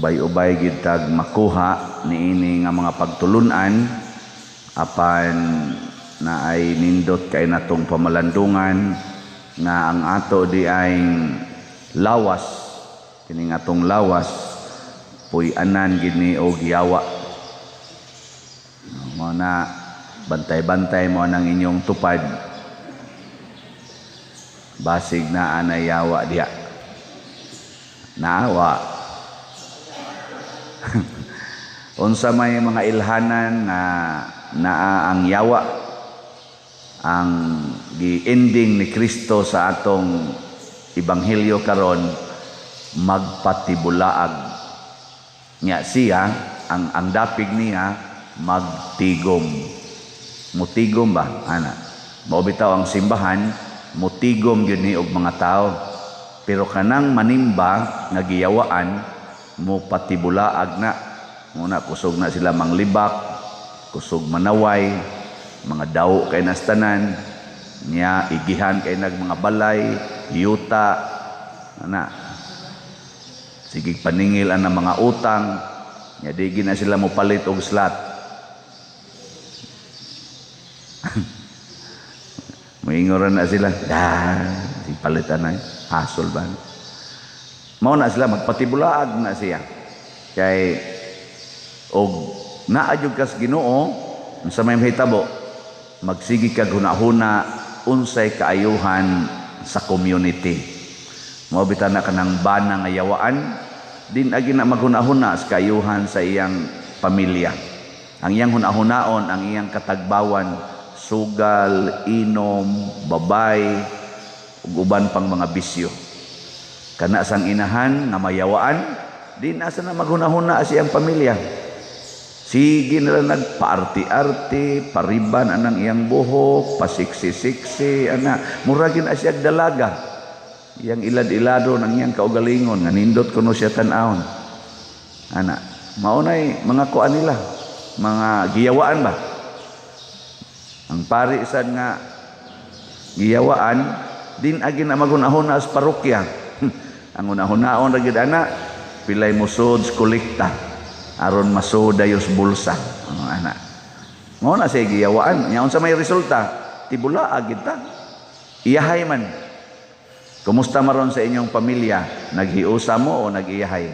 Ubay-ubay gid tag makuha niini nga mga pagtulunan, apan na ay nindot kay natong pamalandungan nga ang ato di ay lawas, kini nga atong lawas puy-anan gid ni og yawa. Mo na bantay-bantay mo nang inyong tupad, basig na anay yawa diha. Naawa. Unsa may mga ilhanan nga naa ang yawa? Ang gi-ending ni Kristo sa atong ebanghelyo karon, magpatibulaag nya siya, ang dapig niya magtigom. Mutigom ba ana? Mao bitaw ang simbahan mutigom gyud ni og mga tao, pero kanang manimba nga giyawaan mo patibulaag na. Muna kusog na sila manglibak, kusog manaway, mga daw kay nastanan niya, igihan kay nag mga balay, yuta ana, sige paningil ang mga utang nya, di gina sila mo palit og slot. Moingoran na sila, da si palit anay, hasol ba. Mao na sila magpatibulaag na siya. Kay og naa jud kas Ginoo, unsa may mahitabo, magsige kag hunahuna unsay kaayuhan sa community. Mao bitaw na kanang bana nga yawaan, din agi na maghunahuna sa kaayuhan sa iyang pamilya. Ang iyang hunahunaon, ang iyang katagbawan, sugal, inom, babay, ug uban pang mga bisyo. Kana sang inahan nga mayawaan, di na sa na maghunahuna sa iyang pamilya. Sige nila nagpaarti-arti, pariban anang iyang buhok, pasiksi-siksi, ana, muragin na siya dalaga. Iyang ilad-ilado ng iyang kaugalingon, nga nindot kuno siya tan-awon. Ana, maunay mga kuan nila, mga giyawaan ba? Ang pari sad nga giyawaan, din agi na maghunahuna sa parokya. Ang hunahunahon ra gyud ana, pilay musod kolekta aron masudayos bulsa. Ano ana? Mao na siya giyawaan. Nya unsa may resulta? Tibula gid ta. Iyahay man. Kumusta maron sa inyong pamilya? Naghiusa mo o nag-iyahay?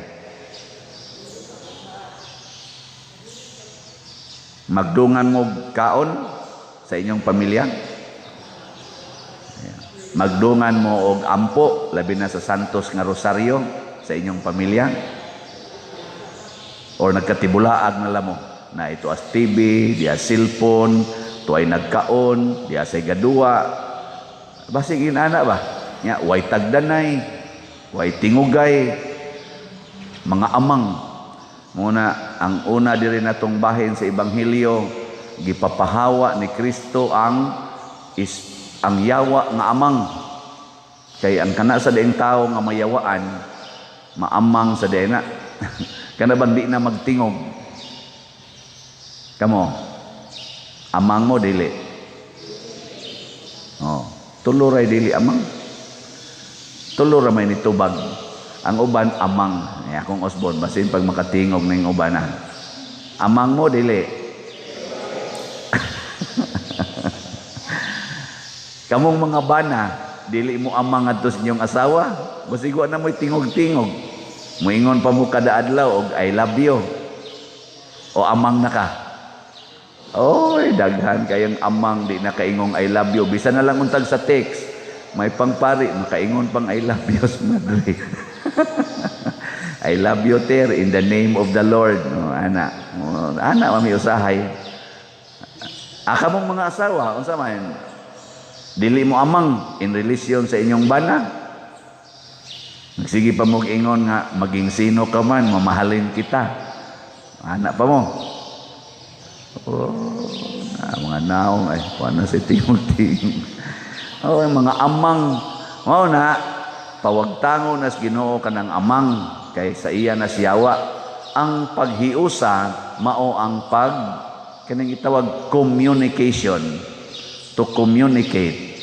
Magdungan mo kaon sa inyong pamilya? Magdungan mo og ampo, labi na sa Santos nga Rosario sa inyong pamilya? Or nagkatibulaag na lamo na ito as TV, diya cellphone, tuay nagkaon, diya say gadua. Basig inana ba? Nya way tagdanay, way tingugay, mga amang. Muna ang una diri natong bahin sa ebanghelyo, gipapahawa ni Kristo ang ang yawa nga amang. Kay ang kana sa daing tao nga mayawaan, maamang sa daing na. Kana bang di na magtingog? Kamo, amang mo dili. Oh, tulo ray dili amang. Tulo ra may nitubag. Ang uban amang. Ay, akong Osborne basin pag makatingog ning uban na. Amang mo dili. Kamong mga bana, dili mo amang ngadto sa inyong asawa, basig wa na mo'y tingog-tingog. Moingon pa mo kada adlaw og I love you. O amang na ka. Oy, daghan kayong amang di na kaingong I love you. Bisan na lang untag sa text, may pangpari makaingon pang I love you sa madre. I love you ter in the name of the Lord. No, ana. Oh, ana mami usahay. Aka mong mga asawa, unsa man? Dili mo amang in relation sa inyong bana. Nagsige pa mo ingon nga maging sino ka man, mamahalin kita. Ana pa mo. Oh, na, mga naong ay wala si tingog-tingog. Oh, mga amang mao na pawagtango nas Ginoo kanang amang kay sa iya na siyawa. Ang paghiusa mao ang pag kaning gitawag communication, to communicate.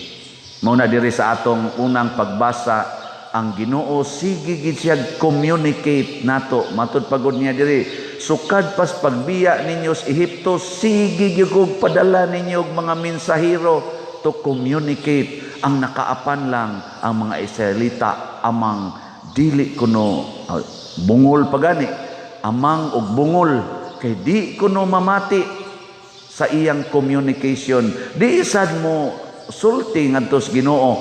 Mao na diri sa atong unang pagbasa, Ang Ginoo sige gid siya communicate nato. Matud pagod niya diri, sukad pas pagbiya ninyo sa Ehipto, sige gyud kog padala ninyo og mga mensahero to communicate. Ang nakaapan lang ang mga Israelita, amang dili kuno bungol pa gani, amang og bungol, kay di kuno mamati sa iyang communication. Di sad mo sulti ngadto sa Ginoo,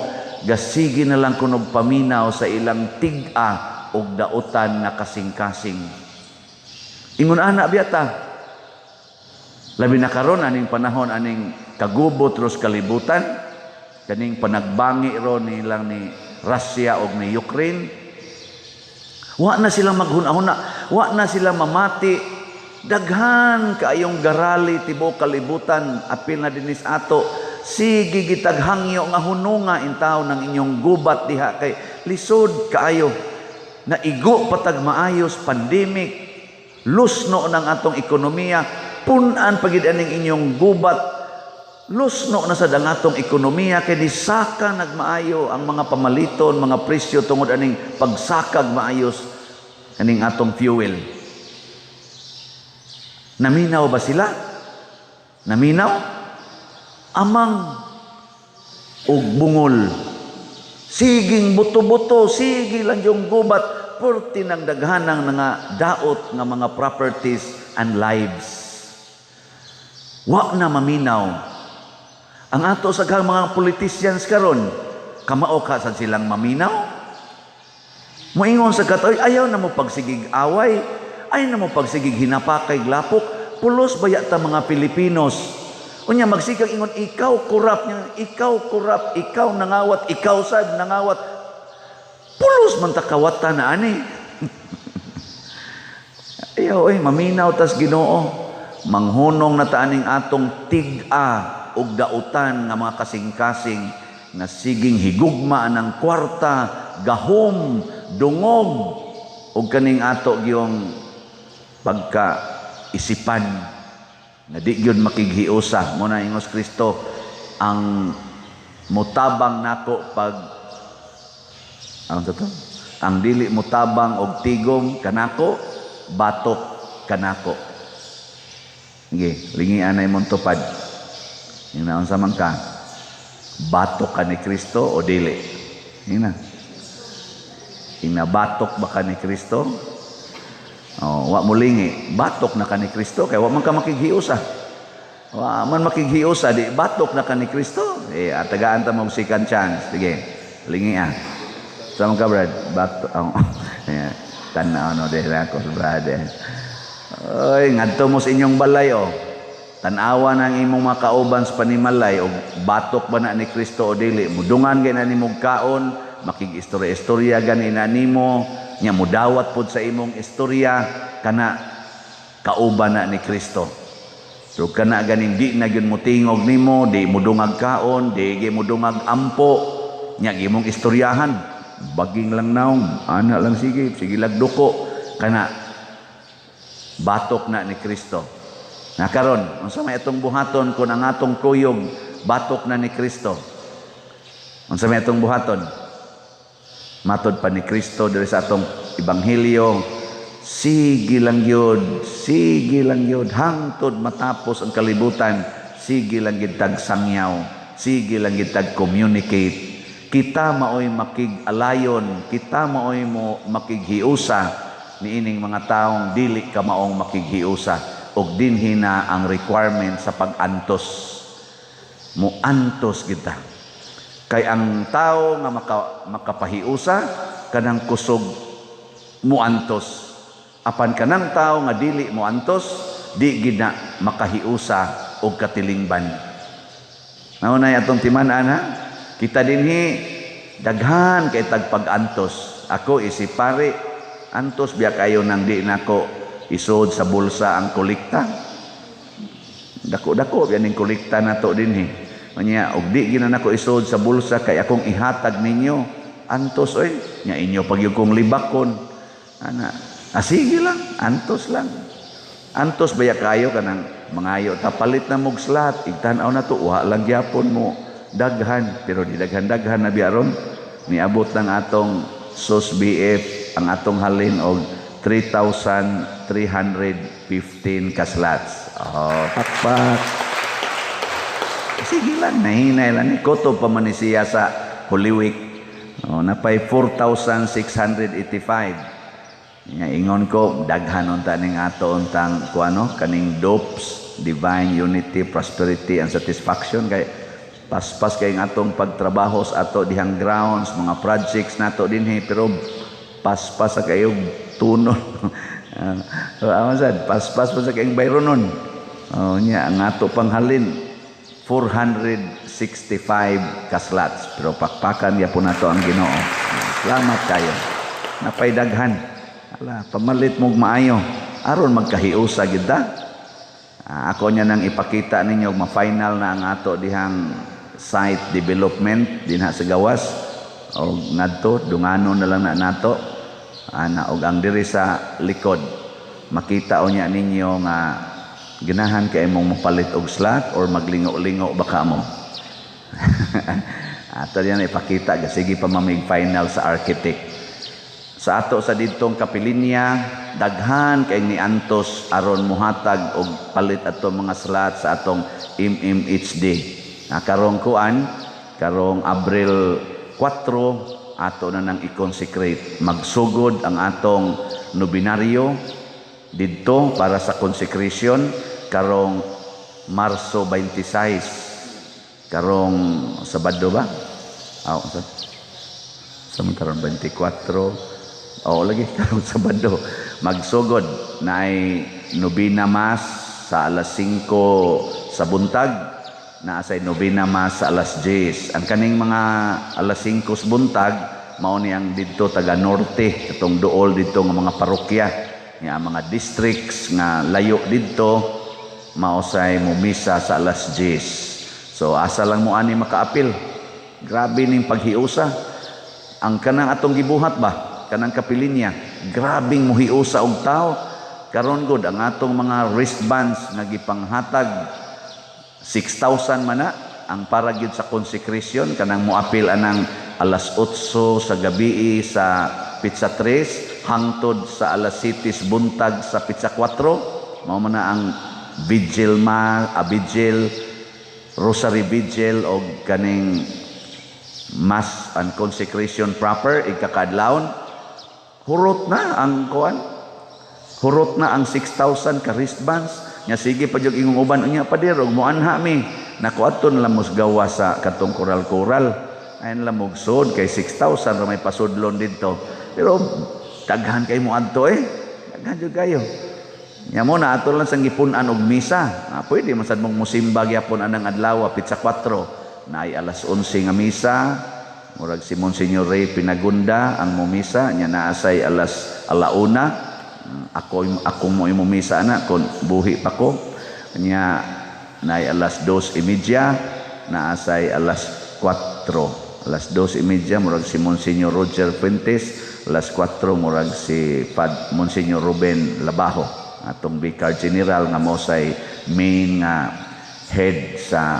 gasige na lang kunog paminaw sa ilang tig-a og dautan na kasing-kasing. Ingon ana biyata, labi na karon aning panahon, aning kagubot ros kalibutan, kaning panagbangi ro nilang ni Russia og ni Ukraine. Wa na sila maghuna-huna, wa na sila mamati. Daghan kaayong garali tibuok kalibutan, apil na dinis ato. Sige gitag hangyo nga hununga intaw ng inyong gubat diha kay lisod kaayo. Naigo patag maayos pandemic, lusno ng atong ekonomiya, pun-an pagid aning inyong gubat. Lusno na sad ang atong ekonomiya kay nisaka nagmaayo ang mga pamaliton, mga presyo tungod aning pagsakag maayos aning atong fuel. Naminaw ba sila? Naminaw? Amang ug bungol. Siging buto-buto, sige lang yung gubat, purti ng daghanang nga daot nga mga properties and lives. Wa na maminaw. Ang ato sa mga politicians karon, kamao ka sa silang maminaw? Moingon sa katoy, ayaw na mo pagsigig away, ayaw na mo pagsigig hinapakay lapok, pulos baya ta mga Pilipinos. Unya magsikag ingon, ikaw kurap niya, ikaw kurap, ikaw nangawat, ikaw sad nangawat. Pulos man ta kawatan na ani. Ayaw oy, maminaw tas Ginoo. Manghunong na ta aning atong tig-a ug dautan nga mga kasing-kasing nga siging higugma ng kwarta, gahom, dungog ug kaning ato gyung pagka isipan nga di gyud makighiusa. Mo na ingos Kristo, ang mutabang nako pag ang to, ang dili mutabang og tigom kanako, batok kanako. Sige, lingian na imong tupad. Yung naunsa man ka, batok ka ni Kristo o dili? Ina. Inabatok ba ka ni Kristo? Oh, wa mo lingi, batok na ka ni Kristo kay wa man ka makighiusa. Wa man makighiusa, di batok na ka ni Kristo. Eh, atagaan ta mo second chance. Sige, lingi ah. Sa man ka, Brad? Batok. Oh. Ayan. Tanaw no dahil ako, Brad. Eh. Oy, ngadto mo sa inyong balay oh. Tan-awa ng imong mga kauban sa panimalay og batok ba na ni Kristo o dili. Mudungan gay na nimo kaon, makig-istorya-istorya gani na nimo, nya mudawat pod sa imong istorya kana kauban na ni Kristo. So kana ganing di na gyud mo tingog nimo, di mo dungag kaon, di gyud mo dungag ampo, nya imong istoryahan, baging lang naong, ana lang sige, sige lag duko, kana batok na ni Kristo. Na karon, unsa may atong buhaton kung ang atong kuyog batok na ni Kristo? Unsa may atong buhaton? Matod pa ni Kristo diri sa atong ebanghelyo, sige lang gyud hangtod matapos ang kalibutan, sige lang gyud tag sangyaw, sige lang gyud tag communicate. Kita maoy makig-alayon, kita maoy mo makighiusa niining mga taong dili ka maong makighiusa, ug dinhi na ang requirement sa pag-antos. Muantos kita. Kay ang tao nga makapahiusa kanang kusog muantos. Apan kanang tao nga dili muantos, di gid na makahiusa og katilingban. Naunay atong timan-an ha. Kita dinhi daghan kay tag pag-antos. Ako isip pare, antos biya kayo nang di nako isod sa bulsa ang kolekta. Dako-dako biya ning kolekta nato dinhi. Manya og di gina nako isod sa bulsa kay akong ihatag ninyo. Antos oy, nya inyo pagyud kong libakon. Ana, sige lang, antos lang. Antos baya kayo kanang mangayo ta palit na mog slot, igtan-aw na to, wa lang gyapon mo daghan, pero di daghan-daghan na biya ron. Niabot lang atong SOS BF ang atong halin og 3,315 ka slots. Oh, pakpak. Sige lang, nahinay lang ni. Kutob pa man ni siya sa Holy Week. Oh, napay 4,685. Nga ingon ko, daghan unta ning ato untang kuano kaning DUPS, Divine Unity, Prosperity and Satisfaction, kay paspas kay ang atong pagtrabaho sa ato dihang grounds, mga projects nato dinhi, pero paspas sa kayo tunol. Uh, sad, paspas pa sa kayong bayronon. Oh, nya ang ato panghalin 465 ka slots, pero pakpakan gyapon nato ang Ginoo. Salamat kayo. Napay daghan. Ala, pamalit mo maayo aron magkahiusa gid ta. Ah, ako niya nang ipakita ninyo, ma-final na ang ato dihang site development dinha sa gawas og ngadto dungano na lang na nato ana. Og ang diri sa likod, makita unya ninyo nga ganahan kay mong mopalit og slot or maglingo-lingo baka mo. Ato yan ipakita, sige pa mamig final sa architect. Sa ato sa didtong kapilinya, daghan kay ni antos aron muhatag og palit ato mga slot sa atong MMHD na karong kuan, karong Abril 4, ato na nang i-consecrate. Magsugod ang atong nobinaryo didto para sa consecration karong Marso 26, karong Sabado ba? Aw, sa man karon 24. Oo lagi, karong Sabado magsugod na ay nobina mass sa alas 5 sa buntag, naa say nobina mass sa alas 10. Ang kaning mga alas 5 sa buntag, mao ni ang didto taga norte, itong duol didto nga mga parokya. Nga ang mga districts nga layo didto, mao say mumisa sa alas 10. So asa lang mo ani makaapil. Grabe ning paghiusa. Ang kanang atong gibuhat ba? Kanang kapilinya, grabing muhiusa og tao. Karon gud ang atong mga wristbands nga gipanghatag, 6,000 man na ang para gyud sa consecration, kanang moapil anang alas 8 sa gabi sa petsa 3 hangtod sa alas 7 buntag sa petsa 4. Mao man na ang vigil ma a vigil, rosary vigil og kaning mass and consecration proper igkakaadlawon. Hurot na ang kuan, hurot na ang 6,000 ka wristbands. Nya sige pa jud ingong uban unya, pader, og moanha mi nako, adto na lang mos gawa sa katong koral-koral, ayon lang mogsod kay 6,000 ra may pasudlon didto, pero daghan kay mo adto eh, daghan jud kayo. Nya mo na ato lang sang gipun-an og misa. Ah, pwede man sad mong musimba gyapon anang adlaw petsa 4 na ay alas 11 nga misa. Murag si Monsignor Ray Pinagunda ang mumisa nya, naa say alas alauna. Ako ako mo imumisa na kon buhi pa ko. Nya naay alas 2:30, naa say alas 4. Alas 2:30 murag si Monsignor Roger Fuentes, alas 4 murag si Pad Monsignor Ruben Labajo, atong Vicar General nga mo say main nga head sa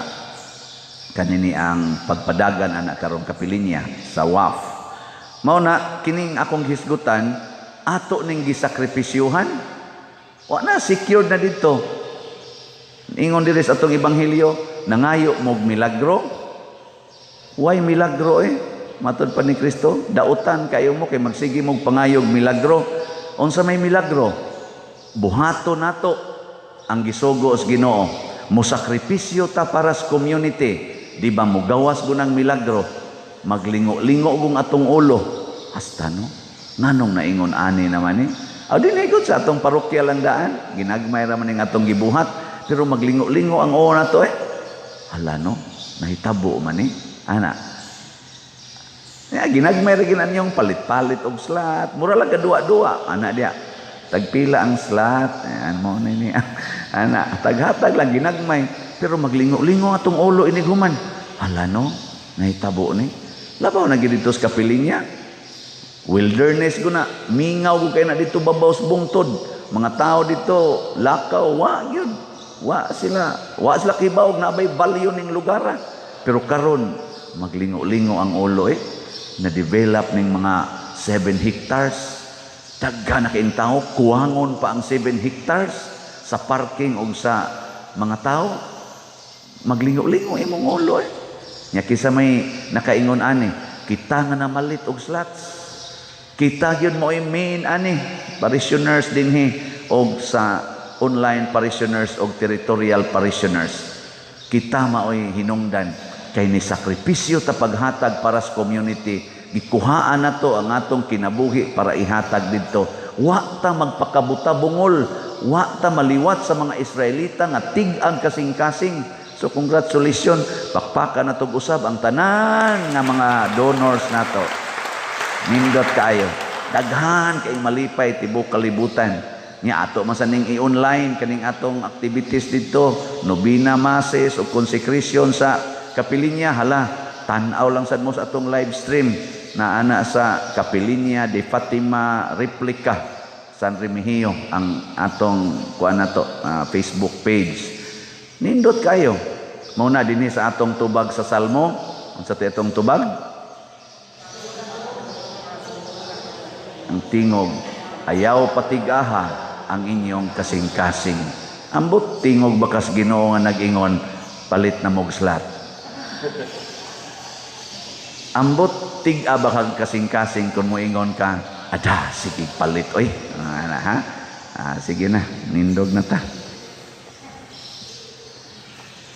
kanini ang pagpadagan ana karong kapilinya sa WAF. Mao na kining akong hisgutan, ato ning gisakripisyuhan. Wa na, secured na didto. Ingon diri sa atong ebanghelyo, nangayo mog milagro. Why milagro eh? Matod pa ni Kristo, dautan kayo mo kay magsige mog pangayog milagro. Unsa may milagro? Buhato nato ang gisugo sa Ginoo. Mosakripisyo ta para sa community. Di ba mugawas gunang milagro? Maglingo-lingo gung atong ulo. Hasta no? Nganong naingon ani naman eh? Aw di na sa atong parokya lang daan. Ginagmay ra man ning atong gibuhat. Pero maglingo-lingo ang ulo nato eh. Hala no? Nahitabo man eh. Ana. Ya, ginagmay ra ginan yung palit-palit og slot. Mura lang ka duwa-duwa. Ana diya. Tagpila ang slot. Ayan mo na ni. Ana, taghatag lang ginagmay. Pero maglingo-lingo atong ulo inig human. Hala no? Nahitabo ni. Labaw na gid dito sa kapilinya. Wilderness ko na. Mingaw ko kay na dito babaw sa bungtod. Mga tao dito, lakaw, wa gyud. Wa sila. Wa sila kibaw na bay value ning lugar. Pero karon maglingo-lingo ang ulo eh. Na-develop ning mga 7 hectares. Daghan na kaayong tao, kuwangon pa ang 7 hectares sa parking o sa mga tao. Maglingo-lingo imong ulo eh. Nya kinsa may nakaingon ani, kita nga namalit og slots. Kita gyud mo main ani parishioners dinhi og sa online parishioners og territorial parishioners. Kita maoy hinungdan kay ni sakripisyo ta paghatag para sa community. Gikuhaan nato ang atong kinabuhi para ihatag didto. Wa ta magpakabuta bungol, wa ta maliwat sa mga Israelita nga tig-ang kasing-kasing. So congratulations, pakpaka na tog usab ang tanan nga mga donors nato. Nindot kaayo. Daghan kay malipay tibok kalibutan. Nya ato man sa ning i-online kaning atong activities didto, nobina, masses o consecration sa Kapilinya. Hala, tan-aw lang sad mo sa atong live stream na ana sa Kapilinya de Fatima Replica San Remigio ang atong kuan nato, Facebook page. Nindot kayo. Mao na dinhi sa atong tubag sa Salmo. Unsa ti atong tubag? Ang tingog, ayaw patigaha ang inyong kasing-kasing. Ambot tingog bakas Ginoo nga nag-ingon, palit na mog slot. Ambot tig-a bakag kasing-kasing kung moingon ka, ada, sige palit, oy. Ah, ha? Ah, sige na, nindog na ta.